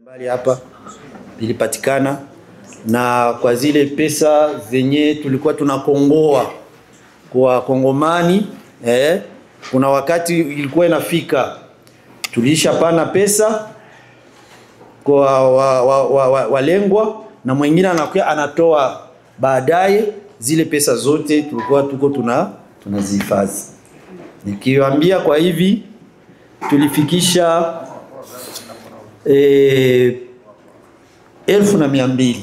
Mbali hapa ilipatikana, na kwa zile pesa zenye tulikuwa tunakongoa kwa Kongomani, kuna wakati ilikuwa inafika tulisha pana pesa kwa walengwa na mwingine anakuja anatoa baadaye. Zile pesa zote tulikuwa tuko tunazihifadhi. Nikiwaambia kwa hivi tulifikisha 1,200.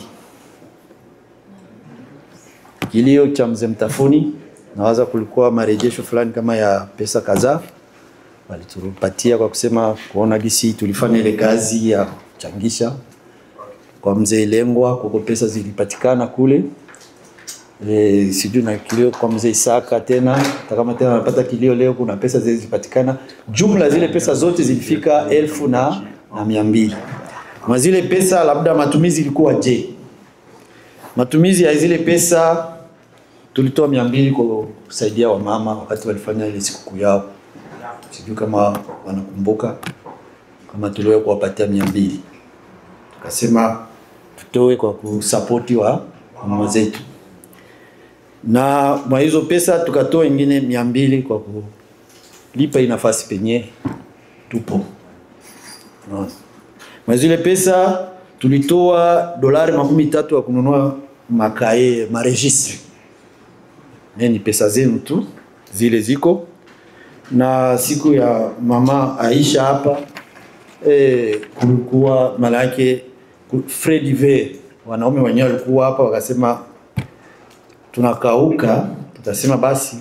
Kilio cha mzee Mtafuni, nawaza kulikuwa marejesho fulani kama ya pesa kadhaa walitupatia kwa kusema kuona gisi tulifanya ile kazi ya kuchangisha kwa mzee Lengwa, kwa pesa zilipatikana kule. Sijui na kilio kwa mzee Isaka tena, hata kama tena anapata kilio leo kuna pesa zilipatikana. Jumla zile pesa zote zilifika 1,200. Na zile pesa labda matumizi ilikuwa je? Matumizi ya zile pesa tulitoa 200 kwa kusaidia wamama wakati walifanya ile sikukuu yao. Sijui kama wanakumbuka kama tuliwe kuwapatia 200. Tukasema tutoe kwa kusapoti wa mama zetu. Na mwa hizo pesa tukatoa ingine 200 kwa kulipa nafasi penye tupo. Mwa zile pesa tulitoa $30 ya kununua makae, maregistre. Ni pesa zenu tu zile ziko. Na siku ya mama Aisha hapa kulikuwa malaki Freddy V, wanaume wenyewe walikuwa hapa wakasema tunakauka, tutasema basi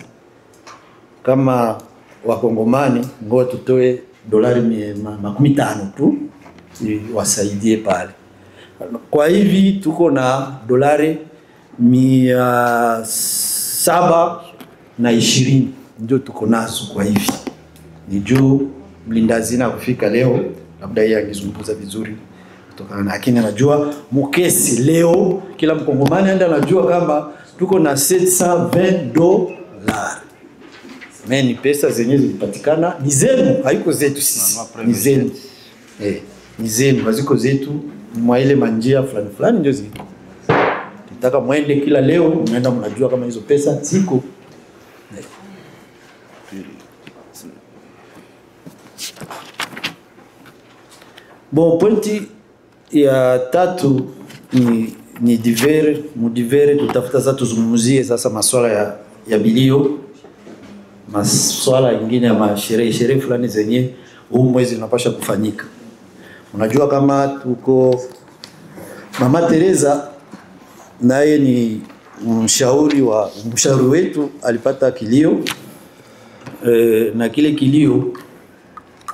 kama wakongomani ngoja tutoe $50 tu wasaidie pale. Kwa hivi tuko na $720 ndio tuko nazo kwa hivi. Ni juu mlinda hazina kufika leo, labda yeye angezungumza vizuri kutokana na, lakini anajua mukesi leo kila mkongomani anda anajua kama tuko na $720. Ni pesa zenye zilipatikana ni zenu, haiko zetu sisi, ni zenu. Ni zenu, haziko zetu, mwa ile manjia fulani fulani ndio ziko. Kitaka muende kila leo, mnaenda mnajua kama hizo pesa ziko. Bon, pointi ya tatu ni divere, mudivere tutafuta sasa tuzungumzie sasa masuala ya bilio, masuala ingine ya masherehe sherehe fulani zenye huu mwezi unapasha kufanyika. Unajua kama tuko Mama Teresa naye ni mshauri wetu, alipata kilio na kile kilio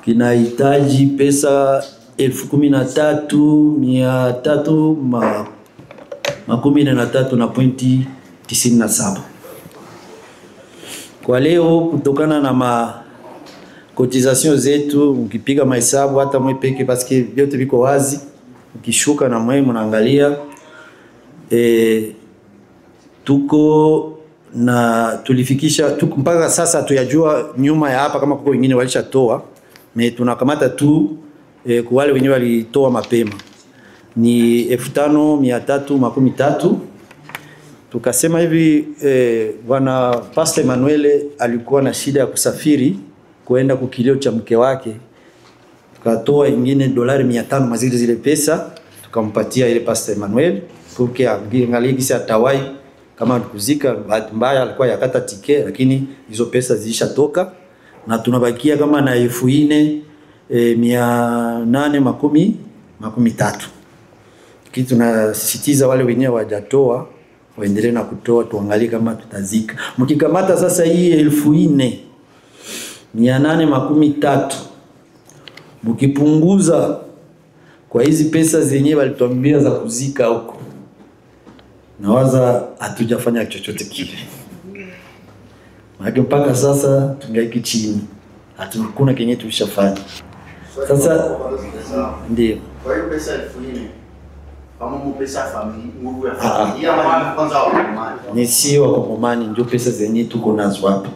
kinahitaji pesa 13,313.97. Kwa leo kutokana na ma cotisation zetu, ukipiga mahesabu hata mwe peke parce vyote viko wazi, ukishuka na mwe mnaangalia tuko na tulifikisha tuko mpaka sasa tuyajua nyuma ya hapa kama kuko wengine walishatoa, me tunakamata tu kwa wale wenyewe walitoa mapema ni 5,313. Tukasema hivi bwana Pastor Emanuele alikuwa na shida ya kusafiri kuenda kukilio cha mke wake, tukatoa ingine $500 mazile zile pesa tukampatia ile Pastor Emmanuel pour que angalie kisi atawai kama kuzika. Bahati mbaya alikuwa yakata ticket, lakini hizo pesa zilishatoka na tunabakia kama na 4,813. Kitu tunasisitiza wale wenyewe wajatoa waendelee na kutoa, tuangalie kama tutazika. Mkikamata sasa hii 4,813 mkipunguza kwa hizi pesa zenyewe walituambia za kuzika huko, nawaza hatujafanya chochote kile. Maana mpaka sasa tungaiki chini, hatukuna kenye tulishafanya. Sasa ndio kwa hiyo pesa 4,000 kama pesa familia, nguvu ya familia ama kwanza wa Kongomani. Ni si wa Kongomani ndio pesa zenye tuko nazo hapa.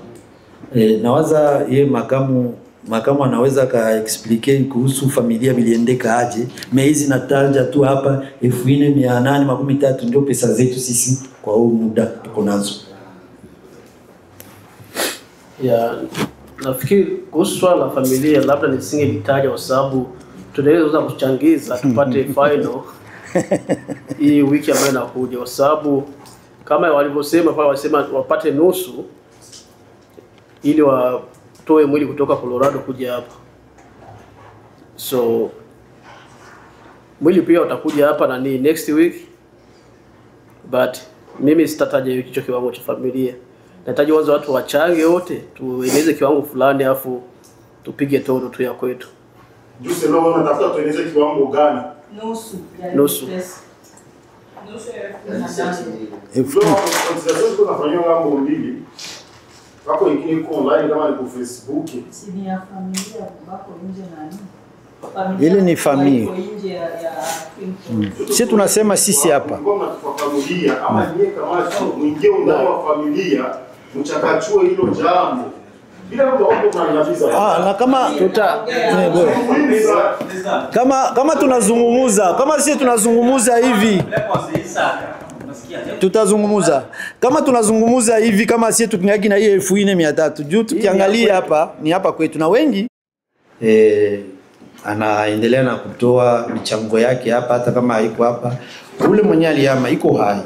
Nawaza ye makamu Makamu anaweza ka explique kuhusu familia biliendeka aje. Me hizi nataja tu hapa 4813 ndio pesa zetu sisi kwa huu muda tuko nazo. Ya, nafikiri kuhusu swala la familia labda nisingelitaja kwa sababu tunaweza kuchangiza tupate final hii wiki ambayo inakuja, kwa sababu kama walivyosema pale, walisema wapate nusu ili watoe mwili kutoka Colorado kuja hapa. So mwili pia utakuja hapa na ni next week, but mimi sitataja hicho kiwango cha familia. Nahitaji kwanza watu wachange wote tueleze kiwango fulani afu tupige todo tu ya kwetu. Juse leo unatafuta tueleze kiwango gani? Nusu. Nusu. Nusu. Tunafanyia mambo mbili. Wako wengine iko online kama ni kwa Facebook. Si ni ya familia wako nje nani? Ile ni familia. Sisi tunasema sisi hapa. Kwa familia ama nyie kama mwingie ndani wa familia mchakachue hilo jambo. Bila kuomba mnaangamiza. Na kama tuta kama tunazungumuza, kama sisi tunazungumuza hivi tutazungumuza. Kama tunazungumuza hivi kama sisi tukinyaki na hii 4300 juu tukiangalia hapa ni hapa kwetu na wengi anaendelea na kutoa michango yake hapa hata kama haiko hapa. Ule mwenye alihama iko hai.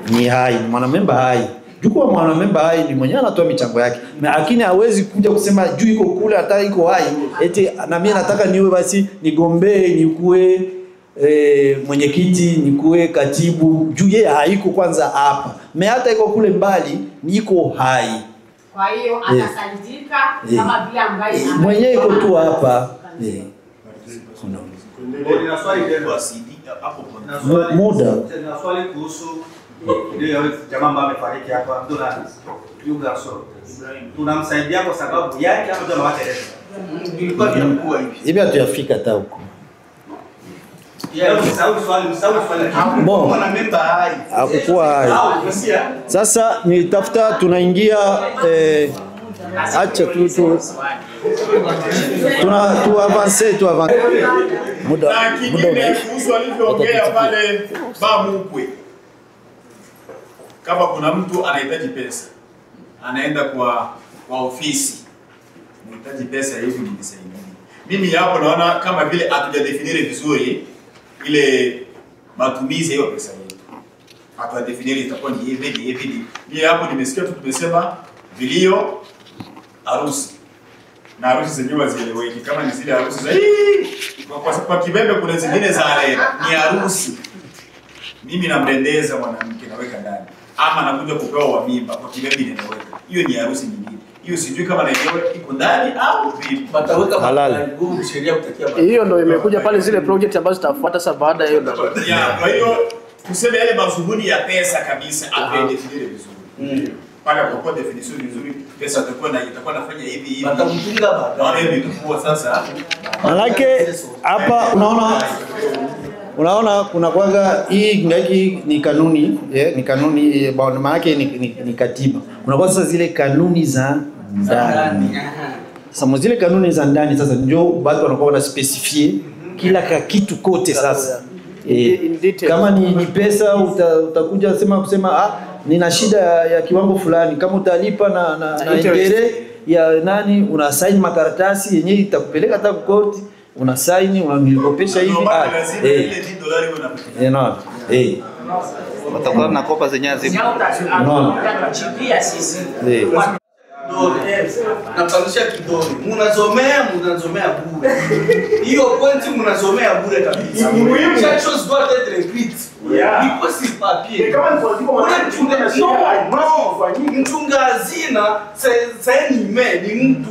Ni hai, mwanamemba hai. Jukuwa mwanamemba hai ni mwenye anatoa michango yake. Lakini hawezi kuja kusema juu iko kule hata iko hai eti na mimi nataka niwe basi nigombee nikuwe mwenyekiti nikuwe katibu juu yeye haiko kwanza hapa. Me hata iko kule mbali niko hai. Kwa hiyo atasaidika kama vile ambaye mwenyewe iko tu hapa. Nina swali ndio asidi hapo. Muda. Nina swali kuhusu ndio jamaa ambaye amefariki hapa ndio na Yugaso. Tunamsaidia kwa sababu yake hapo ndio anawateleza. Ilikuwa inakuwa hivi. Hivi hatujafika hata huko. Bon. Hakukuwa hai. Sasa nitafuta tunaingia acha tu tuna tu avance tu avance. Muda muda kuhusu alivyoongea pale babu ukwe. Kama kuna mtu anahitaji pesa anaenda kwa ofisi, anahitaji pesa hivi mnisaidie. Mimi hapo naona kama vile hatujadefinire vizuri ile matumizi hiyo pesa yetu. Hatujadefinire itakuwa ni hivi ni hivi. Mimi hapo nimesikia tu tumesema vilio, harusi. Na harusi zenyewe hazieleweki kama ni zile harusi za kwa kibembe kuna zingine za arera, ni harusi. Mimi namrendeza mwanamke naweka ndani. Ama nakuja kupewa wa mimba kwa kibembe ninaweka. Hiyo ni harusi nyingine. Hiyo sijui kama na yenyewe iko ndani au vipi. Bataweka ngumu sheria kutakia. Hiyo ndio imekuja pale zile project ambazo zitafuata sasa baada ya hiyo. Ya, kwa hiyo tuseme yale mazunguni ya pesa kabisa apendefinire vizuri. Pale kwa kwa definition nzuri pesa itakuwa nafanya hivi hivi. Batamtunga baadaye. Na hivi itakuwa sasa. Manake hapa unaona kuna kwaga hii ni kanuni, ni kanuni maana yake ni katiba. Kuna kwa sasa zile kanuni za ndani. Sasa zile kanuni za ndani sasa ndio watu wanakuwa wana specify kila kitu kote sasa. Kama ni pesa utakuja sema kusema nina shida ya kiwango fulani, kama utalipa na interest ya nani una sign makaratasi yenyewe itakupeleka hata court, una sign unanikopesha hivi. $10 watakuwa na kopa zenyewe zipo. Napandisha kidole. Munazomea bure. Hiyo pointi munazomea bure kabisa. Chaque chose doit être écrite. Iko si papier. Mchunga hazina c'est un humain, ni mtu.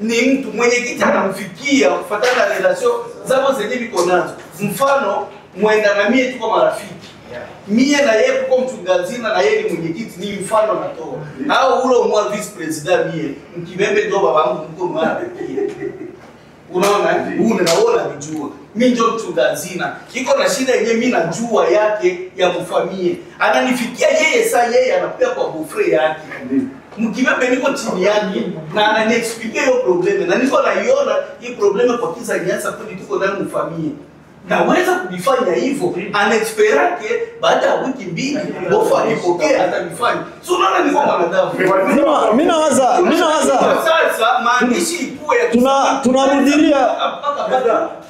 Ni mtu mwenyekiti anamfikia kufuatana na relation zao zenye biko nazo. Mfano mwenda na mie tuko marafiki. Mie na yeye kuko mchunga hazina na yeye ni mwenyekiti, ni mfano natoa. Au ule mwa vice president mie, mkibembe ndio babangu mko mwana pekee. Unaona? Una naona nijua. Mimi ndio mchunga hazina. Iko na shida yenyewe mimi najua yake ya mfamie. Ananifikia yeye saa yeye anakuja kwa bufre yake. Mkibembe niko chini yake na ananiexplique hiyo probleme na niko naiona hii probleme kwa kisa nyasa kuni tuko nayo mfamie. Naweza kujifanya hivyo anexperake baada ya wiki mbili bofu akipokea atanifanya. So unaona niko mwanadamu. Mimi nawaza sasa maandishi ikuwe tunarudilia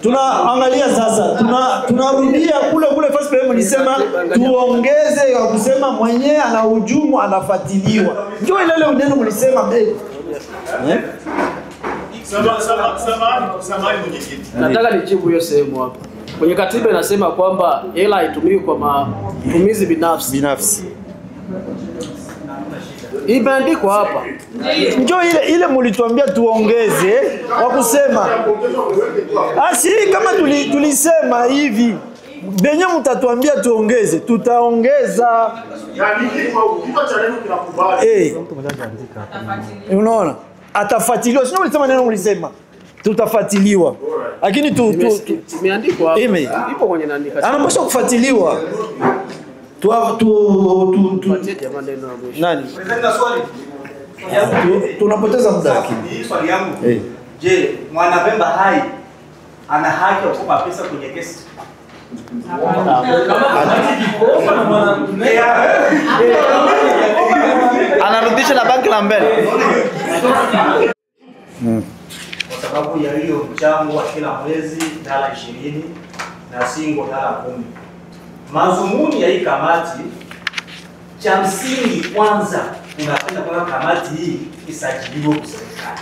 tunaangalia sasa tunarudia kule kule first frame nilisema tuongeze kwa kusema mwenyewe anahujumu anafuatiliwa. Ndio ile ile neno mlisema mbele. Samahani mwenyekiti. Nataka nijibu hiyo sehemu hapa. Kwenye katiba inasema kwamba hela haitumiki kwa matumizi binafsi. Binafsi. Imeandikwa hapa. Njoo ile mlituambia tuongeze kwa kusema. Asi kama tulisema hivi benye mtatuambia tuongeze, tutaongeza. Yaani kichwa cha neno kinakubali. Unaona? Atafuatiliwa. Sio mlisema neno mlisema. Tutafuatiliwa. Lakini imeandikwa hapa. Ipo kwenye nani katiba. Anapaswa kufuatiliwa. Nani? Swali. Tunapoteza muda lakini. Hii swali yangu. Je, mwanamemba hai ana haki ya kukopa pesa kwenye kesi? Anarudisha na banki la mbele. Kwa sababu ya hiyo mchango wa kila mwezi dola 20 na singo dola 10. Mazumuni ya hii kamati, cha msingi kwanza unapenda kwa kamati hii isajiliwe kwa serikali.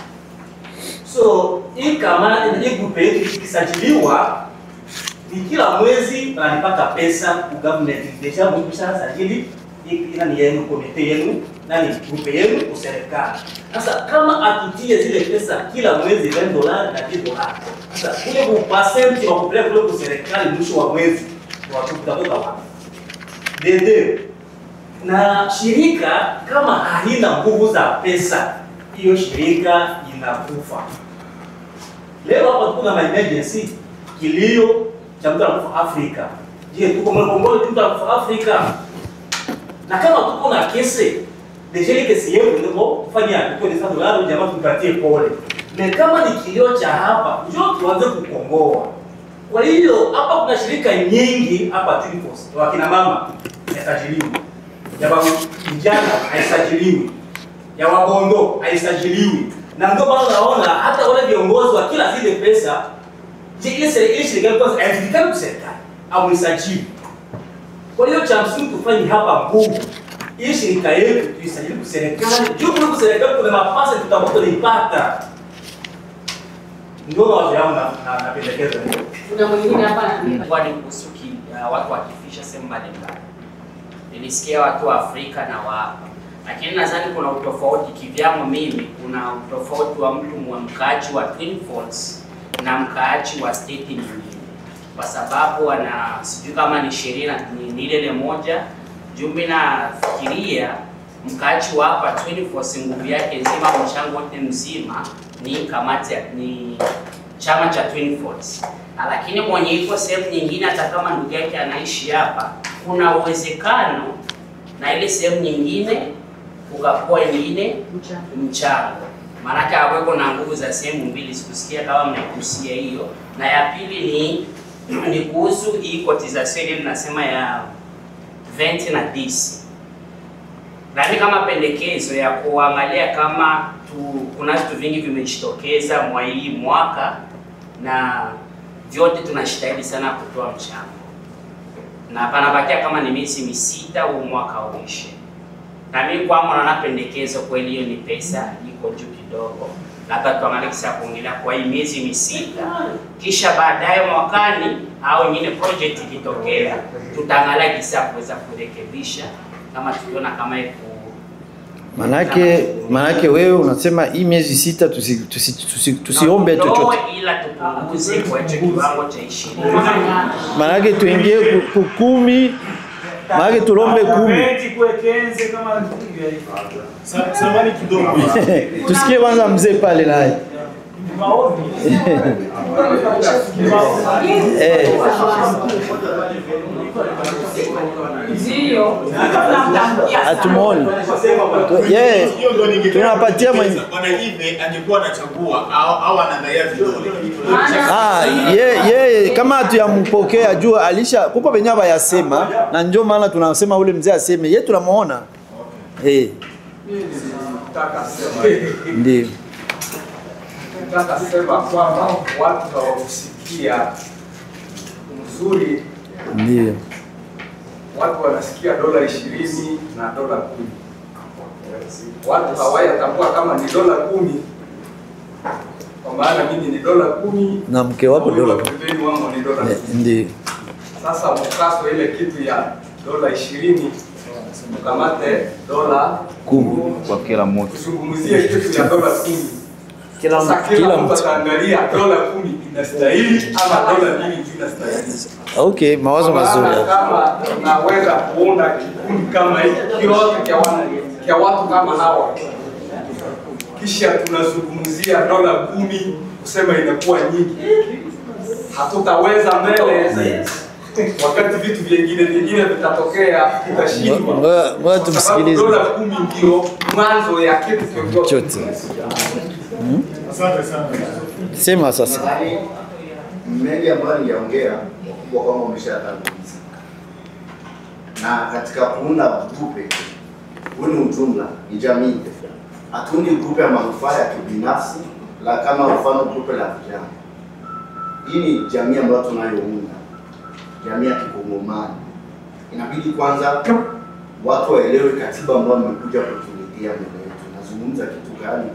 So hii kamati hii group yetu ikisajiliwa ni kila mwezi wanapata pesa ku government. Deja mkishasajili ina ni yenu komite yenu na ni group yenu kwa serikali. Sasa kama atutie zile pesa kila mwezi $10 na $10. Sasa kule ku percent wa kupeleka kule kwa serikali mwisho wa mwezi watu tutatoka wapi? Dede na shirika kama haina nguvu za pesa, hiyo shirika inakufa. Leo hapa tuko na emergency, kilio cha mtu anakufa Afrika. Je, tuko mkombozi mtu anakufa Afrika? Na kama tuko na kesi, deja ile kesi yetu ndio kufanya tuko ni $100 jamaa tumpatie pole. Na kama ni kilio cha hapa, njoo tuanze kukomboa. Kwa hiyo hapa kuna shirika nyingi hapa Twin Falls. Wakina mama haisajiliwi. Ya vijana haisajiliwi. Ya wabondo haisajiliwi. Na ndio maana naona hata wale viongozi wa kila zile pesa, je, ile shirika kwanza haijulikani kwa serikali au isajili. Kwa hiyo cha msingi tufanye hapa nguvu. Ile shirika yetu tuisajili kwa serikali. Juu kwa serikali kuna mapasa tutakuwa. Ndio wazo yangu na napendekeza hiyo. Kuna mwingine hapa kwa ni kuhusu watu wakifisha sehemu mbalimbali. Nilisikia watu wa Afrika na wa hapa. Lakini nadhani kuna utofauti kivyangu mimi, kuna utofauti wa mtu mkaaji wa Twin Falls na mkaaji wa state nyingine. Kwa sababu wana sijui kama ni sheria ni ile moja. Juu mimi nafikiria mkaaji wa hapa Twin Falls nguvu yake nzima, mchango wote mzima ni kamati ni chama cha Twin Falls. Lakini mwenye iko sehemu nyingine hata kama ndugu yake anaishi hapa, kuna uwezekano na ile sehemu nyingine ukakuwa nyingine mchango. Maana hapo na nguvu za sehemu mbili, sikusikia kama mnaikusia hiyo. Na ya pili ni kuhusu hii cotisation nasema ya 20 na 10. Nani kama pendekezo ya kuangalia kama kuna vitu vingi vimejitokeza mwa hii mwaka na vyote tunashitahidi sana kutoa mchango. Na panabakia kama ni miezi misita au mwaka uishe. Na mimi kwa naona pendekezo kweli hiyo ni pesa iko juu kidogo. Labda tuangalie kisa kuongelea kwa hii miezi misita, kisha baadaye mwakani au nyingine project ikitokea tutaangalia kisa kuweza kurekebisha kama tukiona kama iko. Manake wewe unasema hii miezi sita tusiombe chochote. Ila tupunguze kwa hicho kiwango cha 20. Manake tuingie ku 10, manake tulombe 10. Samahani kidogo. Tusikie kwanza mzee pale naye. Ndio. Hatumuoni. Yeye tunapatia mwenye Bwana Ive angekuwa anachagua au anaangalia vidole. Ah, yeye kama hatuyampokea jua alisha kuko benye bayasema na ndio maana tunasema ule mzee aseme yeye tunamuona. Okay. Eh. Nataka sema. Ndio. Nataka sema kwamba watu hawakusikia mzuri. Ndio. Watu wanasikia $20 na $10. Watu hawayatambua kama ni $10. Kwa maana mimi ni $10 na mke wako $10. Wangu ni $10. Ndio. Sasa mkaso ile kitu ya $20 mkamate $10 kwa kila mtu. Tuzungumzie kitu ya $10. Kila mtu ataangalia $10 inastahili ama $2 inastahili. Okay, mawazo mazuri. Kama naweza kuona kikundi kama hiki kiote cha watu kama hawa, kisha tunazungumzia $10 kusema inakuwa nyingi, hatutaweza mbele. Wakati vitu vingine vitatokea tutashindwa. Ngoja tumsikilize. $10 ndio mwanzo ya kitu chochote. Asante sana. Sema sasa. Mengi ambayo niliongea kwa kwamba umeshatanguliza. Na katika kuunda grupe, huu ni ujumla, ni jamii. Hatundi grupe ya manufaa ya kibinafsi, la kama mfano grupe la vijana. Hii ni jamii ambayo tunayounda, jamii ya Kikongomani. Inabidi kwanza watu waelewe katiba ambayo mmekuja kutuletea mbele yetu. Nazungumza kitu gani?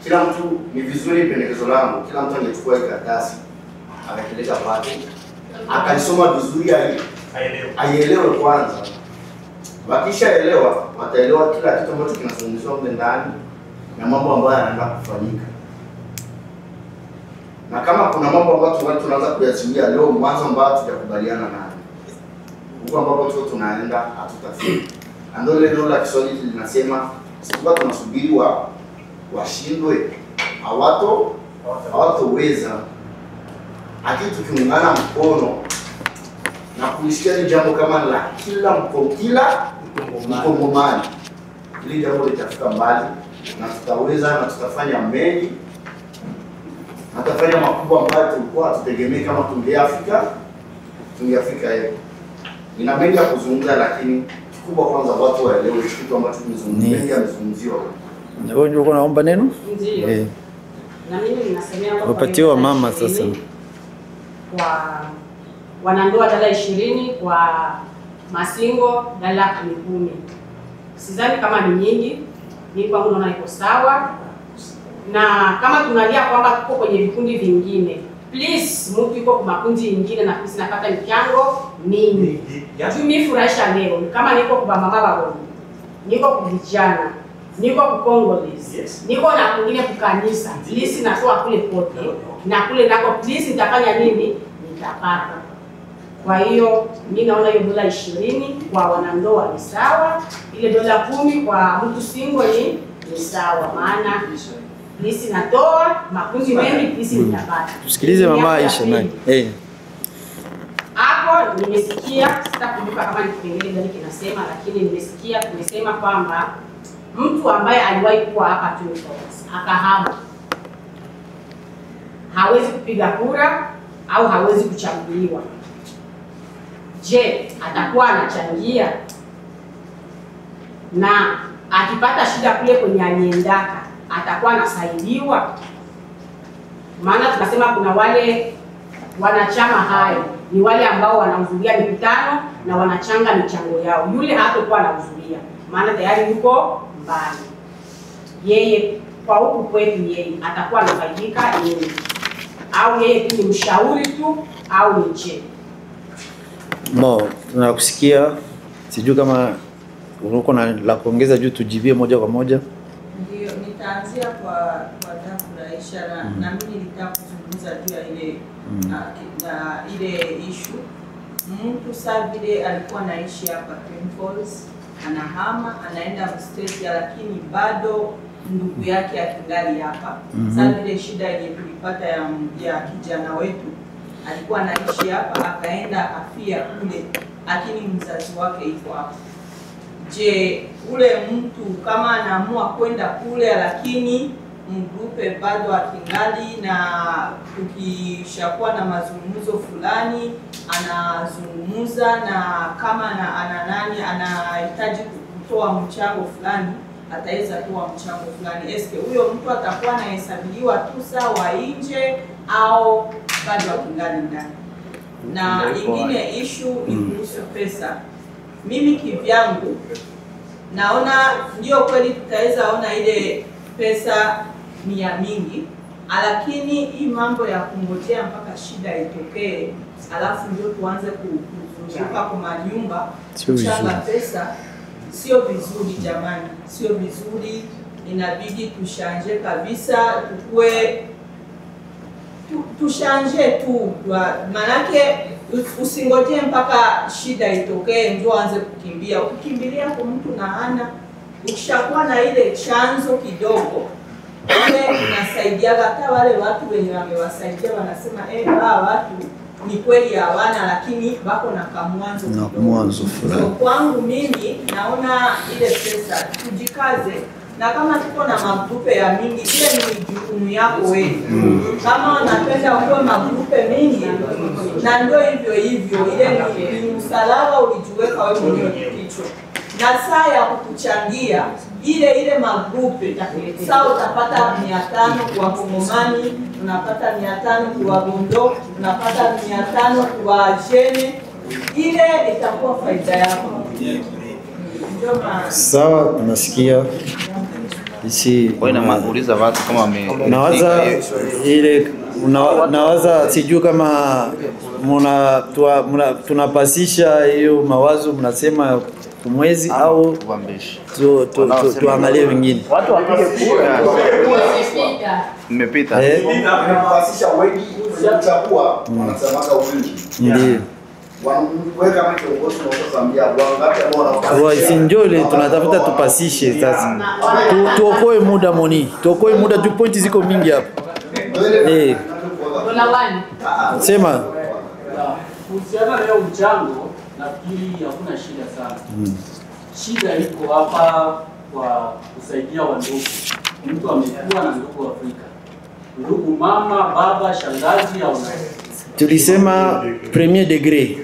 Kila mtu, ni vizuri pendekezo langu, kila mtu angechukua karatasi akakileta pale, akaisoma vizuri, aielewe kwanza. Wakishaelewa, wataelewa kila kitu ambacho kinazungumziwa mle ndani na mambo ambayo yanaenda kufanyika. Na kama kuna mambo ambayo tunaanza kuyazuia leo mwanzo ambayo hatujakubaliana nayo, huko ambapo tu tunaenda hatutafika. Na ndio ile neno la Kiswahili linasema sikuwa tunasubiri washindwe, hawatoweza. Lakini tukiungana mkono na kulisikia ni jambo kama la kila Mkongomani, ili jambo litafika mbali na tutaweza na tutafanya mengi na tutafanya makubwa ambayo tulikuwa hatutegemei kama tungeafika yetu. Nina mengi ya kuzungumza, lakini kikubwa kwanza watu waelewe kitu ambacho tumezungumziwa. Wewe ndio unaomba neno? Ndio. Na mimi ninasemea hapa wapatiwa mama sasa. Kwa wanandoa $20, kwa masingo $10. Sidhani kama ni nyingi, ni kwangu naona iko sawa. Na kama tunalia kwamba tuko kwenye vikundi vingine, please mtu yuko kwa makundi mengine na sisi napata michango mingi. Tumifurahisha leo kama niko kwa mama baba, niko kwa vijana, niko kwa Congolese, yes. Niko na kwingine kwa kanisa, please natoa kule kote na kule nako, please nitafanya nini? Nitapata. Kwa hiyo mimi naona hiyo $20 kwa wanandoa ni sawa, ile $10 kwa mtu single ni sawa, maana please natoa makundi mengi, please nitapata. Tusikilize mama Aisha nani. Hapo nimesikia, sitakumbuka kama ni kipengele gani kinasema, lakini nimesikia tumesema kwamba mtu ambaye aliwahi kuwa hapa Twin Falls akahama hawezi kupiga kura au hawezi kuchaguliwa. Je, atakuwa anachangia? Na akipata shida kule kwenye aliendaka atakuwa anasaidiwa? Maana tunasema kuna wale wanachama hai ni wale ambao wanahudhuria mikutano na wanachanga michango yao. Yule hatakuwa anahudhuria maana tayari yuko mbali. Yeye kwa huku kwetu yeye atakuwa anafaidika nini? Au yeye tu ni mshauri tu au ni je? Mo, tunakusikia. Sijui kama uko na la kuongeza juu tujibie moja kwa moja. Ndio, nitaanzia kwa Dafuraisha na mimi nilitaka kuzungumza juu ya ile na ile issue. Mtu saa vile alikuwa anaishi hapa Twin Falls, anahama, anaenda mstate, lakini bado ndugu yake akingali hapa. Saa vile shida yenye tulipata ya kijana wetu, alikuwa anaishi hapa akaenda afia kule lakini mzazi wake iko hapo. Je, ule mtu kama anaamua kwenda kule lakini mgrupe bado akingali, na tukishakuwa na mazungumzo fulani anazungumza, na kama ana nani anahitaji kutoa mchango fulani ataweza kutoa mchango fulani. Eske huyo mtu atakuwa anahesabiliwa tu sawa nje au bado akingali ndani? Na ingine issue ni kuhusu pesa. Mimi kivyangu naona ndio kweli tutaweza ona ile pesa ni ya mingi, lakini hii mambo ya kungojea mpaka shida itokee alafu ndio tuanze kuzunguka kwa manyumba kuchanga pesa sio vizuri jamani, sio vizuri. Inabidi tushanje kabisa, tukue tushanje tu, manake usingoje mpaka shida itokee ndio anze kukimbia. Ukikimbilia kwa mtu na hana, ukishakuwa na ile chanzo kidogo ile inasaidia hata wale watu wenye wamewasaidia wanasema hawa watu ni kweli hawana lakini wako na kamwanzo na mwanzo fulani. So kwangu mimi naona ile pesa tujikaze, na kama tuko na magrupe ya mingi, ile ni jukumu yako wewe. Kama unapenda uwe magrupe mingi, na ndio hivyo hivyo, ile ni msalaba ulijiweka wewe mwenyewe kichwa. Na saa ya kukuchangia ile magrupe, saa utapata 500 kwa Kongomani, unapata 500 kwa Bondo, unapata 500 kwa Jene, ile itakuwa faida yako. Sawa, tunasikia. Isi nauliza watu kama nawaza ile nawaza sijui kama tunapasisha hiyo mawazo mnasema mwezi au tuangalie wengine. Watu wapige kura. Mmepita. Tunapasisha wengi kuchagua wanasamaka wingi. Ndio. Weka kama kiongozi unaokuambia wangapi ambao wanapasisha. Si ndio ile tunatafuta tupasishe sasa. Tuokoe muda moni. Tuokoe muda tu, pointi ziko mingi hapa. Sema. Kuhusiana na mchango nafikiri hakuna shida sana. Shida iko hapa kwa kusaidia wandugu. Mtu amekuwa na ndugu Afrika. Ndugu mama, baba, shangazi au nani. Tulisema premier degré,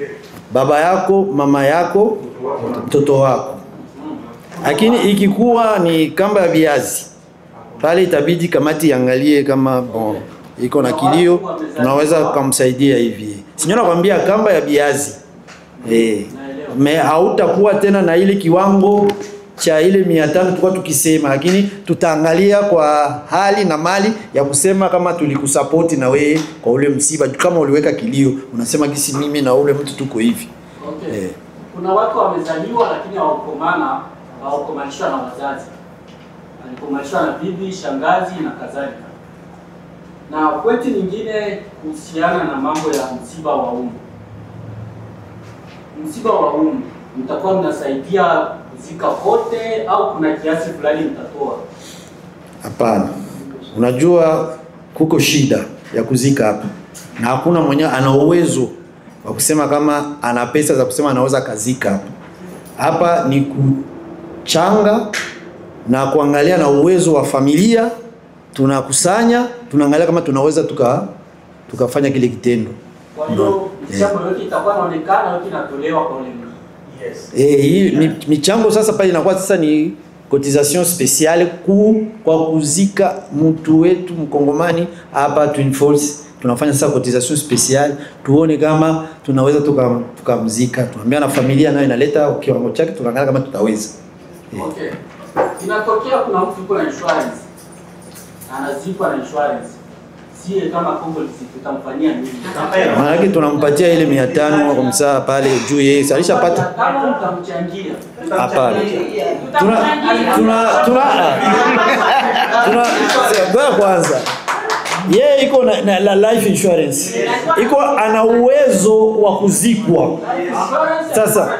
baba yako, mama yako, mtoto wako. Lakini ikikuwa ni kamba ya viazi, pale itabidi kamati iangalie kama bon iko na kilio, tunaweza kumsaidia hivi. Sinyo nakwambia kamba ya viazi. Me hautakuwa tena na ile kiwango cha ile 500 tulikuwa tukisema, lakini tutaangalia kwa hali na mali ya kusema kama tulikusapoti na wewe kwa ule msiba, kama uliweka kilio unasema kisi mimi na ule mtu tuko hivi. Okay. Kuna watu wamezaliwa lakini hawakomana, hawakomanishwa na wazazi. Walikomanishwa na bibi, shangazi na kadhalika. Na pointi nyingine kuhusiana na mambo ya msiba wa umu. Msiba wa umu mtakuwa mnasaidia kuzika kote au kuna kiasi fulani mtatoa? Hapana. Unajua kuko shida ya kuzika hapa. Na hakuna mwenye ana uwezo wa kusema kama ana pesa za kusema anaweza kazika hapa. Hapa ni kuchanga na kuangalia na uwezo wa familia, tunakusanya, tunaangalia kama tunaweza tukafanya kile kitendo. Kwa hiyo michango yote itakuwa inaonekana, yote inatolewa kwa ule mtu. Yes. Hii michango sasa pale inakuwa sasa ni cotisation spéciale kwa kuzika mtu wetu mkongomani hapa Twin Falls. Tunafanya sasa cotisation spéciale tuone kama tunaweza tukamzika. Tunaambia na familia nayo inaleta kiwango chake, tunaangalia kama tutaweza. Okay. Inatokea kuna mtu yuko na insurance. Anazikwa na insurance. Sie kama Kongo tutamfanyia nini? Maana tunampatia ile 500 kwa msaa pale juu yeye alishapata. Kama mtamchangia. Hapana. Tuna kwanza. Yeye iko na life insurance. Iko ana uwezo wa kuzikwa. Sasa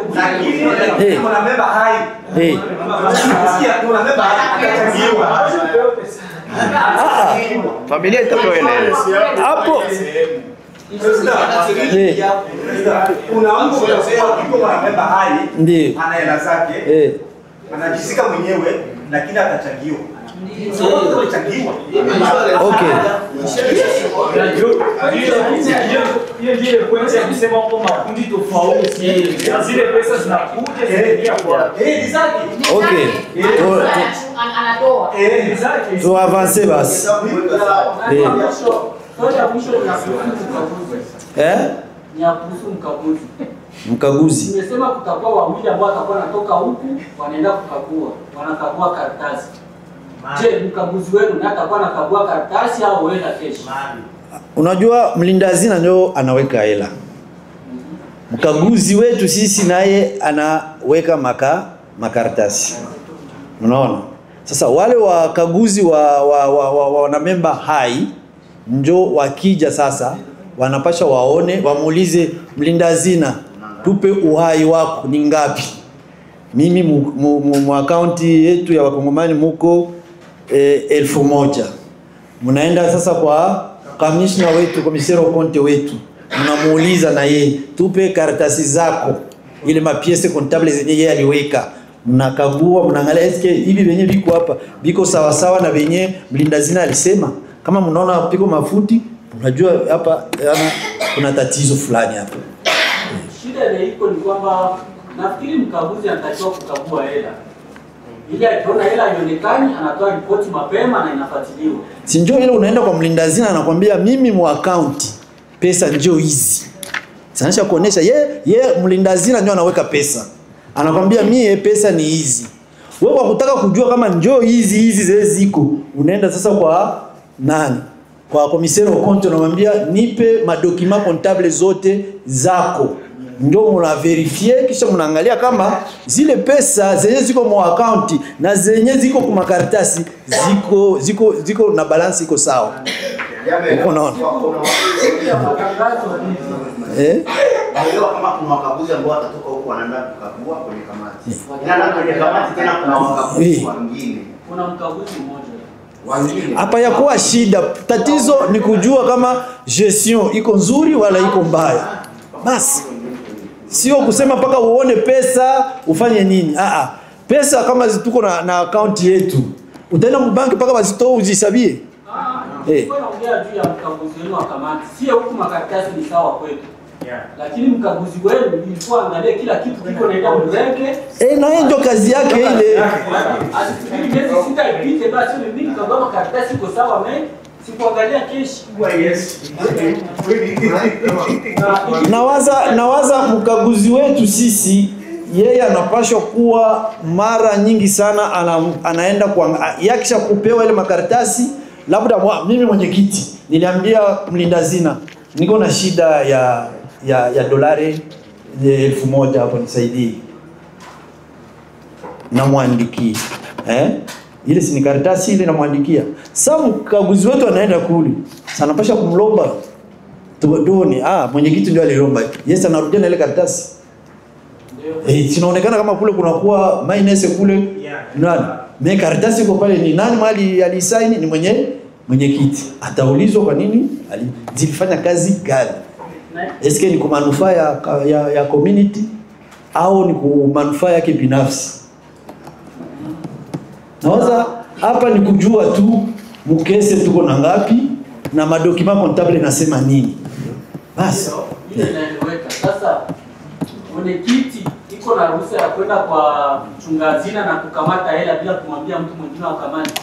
kuna member hai. Kuna member hai atachangiwa. Familia itapewa ile. Hapo Kuna mtu yuko mwanamemba hai, Ndiyo. ana hela zake, anajisika mwenyewe lakini atachangiwa. Okay. Hiyo ndiyo pointi ya kusema kwamba makundi tofauti zile pesa zinakuja zinaingia kwa Okay. Anatoa. Tu avance basi. Ni ya kuhusu mkaguzi. Mkaguzi. Nimesema kutakuwa wawili ambao watakuwa wanatoka huku wanaenda kukagua, wanakagua karatasi. Je, mkaguzi wenu naye atakuwa anakagua karatasi au wewe na keshi? Unajua mlinda hazina ndio anaweka hela. Mkaguzi wetu sisi naye anaweka makaratasi. Unaona? Sasa wale wakaguzi wa wanamemba hai njo wakija sasa wanapasha waone, wamuulize mlinda hazina, tupe uhai wako ni ngapi? Mimi mu akaunti yetu ya wakongomani muko 1000. Mnaenda sasa kwa kamishna wetu, komisero konte wetu, mnamuuliza na yeye, tupe karatasi zako, ile mapiese comptable zenye yeye aliweka. Mnakagua, mnaangalia eske hivi venye biko hapa biko sawa sawa na venye mlinda hazina alisema. Kama mnaona piko mafuti, unajua hapa kuna tatizo fulani hapa. Shida ile iko ni kwamba nafikiri mkaguzi anatakiwa kukagua hela. Ili akiona hela haionekani anatoa ripoti mapema na inafuatiliwa. Si njoo ile unaenda kwa mlinda hazina anakuambia mimi mu account pesa njoo hizi. Sanaisha kuonesha ye mlinda hazina ndio anaweka pesa. Anakuambia mie pesa ni hizi. Wewe kwa kutaka kujua kama njoo hizi hizi zile ziko, unaenda sasa kwa nani? Kwa commissaire au compte unamwambia nipe madokima comptable zote zako. Ndio mna verifie kisha mnaangalia kama zile pesa zenye ziko mu account na zenye ziko kwa makaratasi ziko na balance iko sawa. Unaona? Naelewa kama kuna wakaguzi ambao watatoka huko wanaenda kukagua kwenye kamati. Na kwenye kamati tena kuna wakaguzi wengine. Kuna mkaguzi mmoja. Hapa ya kuwa shida, tatizo ni kujua kama gestion iko nzuri wala iko mbaya. Basi sio kusema mpaka uone pesa ufanye nini. Pesa kama tuko na account yetu, utaenda mbanki mpaka bazitoe uzisabie. Nilikuwa naongea juu ya mkaguzi wenu wa kamati. Sio huku makaratasi ni sawa kwetu. Lakini mkaguzi wenu ilikuwa angalie kila kitu kiko naenda mreke. Na yeye ndio kazi yake ile. Asifikiri miezi 6 ipite basi mimi nikagua makaratasi iko sawa me sikuangalia keshi. Nawaza mkaguzi wetu sisi yeye anapaswa kuwa mara nyingi sana anaenda kwa yakisha kupewa ile makaratasi. Labda mimi mwenyekiti niliambia mlinda hazina niko na shida ya dolari 1000 hapo nisaidie. Namwandikia. Ile si ni karatasi ile namwandikia. Sasa mkaguzi wetu anaenda kule. Sasa anapasha kumlomba. Tuone mwenyekiti ndio alilomba. Yes, anarudia na ile karatasi. Sinaonekana kama kule kunakuwa minus kule. Nani? Me karatasi iko pale ni nani mali alisaini ni mwenyekiti. Ataulizwa kwa nini zilifanya kazi gani? Eske ni kwa manufaa ya community au ni kwa manufaa yake binafsi? Nawaza hapa ni kujua tu mkese tuko na ngapi na madokima comptable nasema nini. Basi ile inaeleweka. Sasa mwenyekiti iko na ruhusa ya kwenda kwa mchunga hazina na kukamata hela bila kumwambia mtu mwingine wa kamati.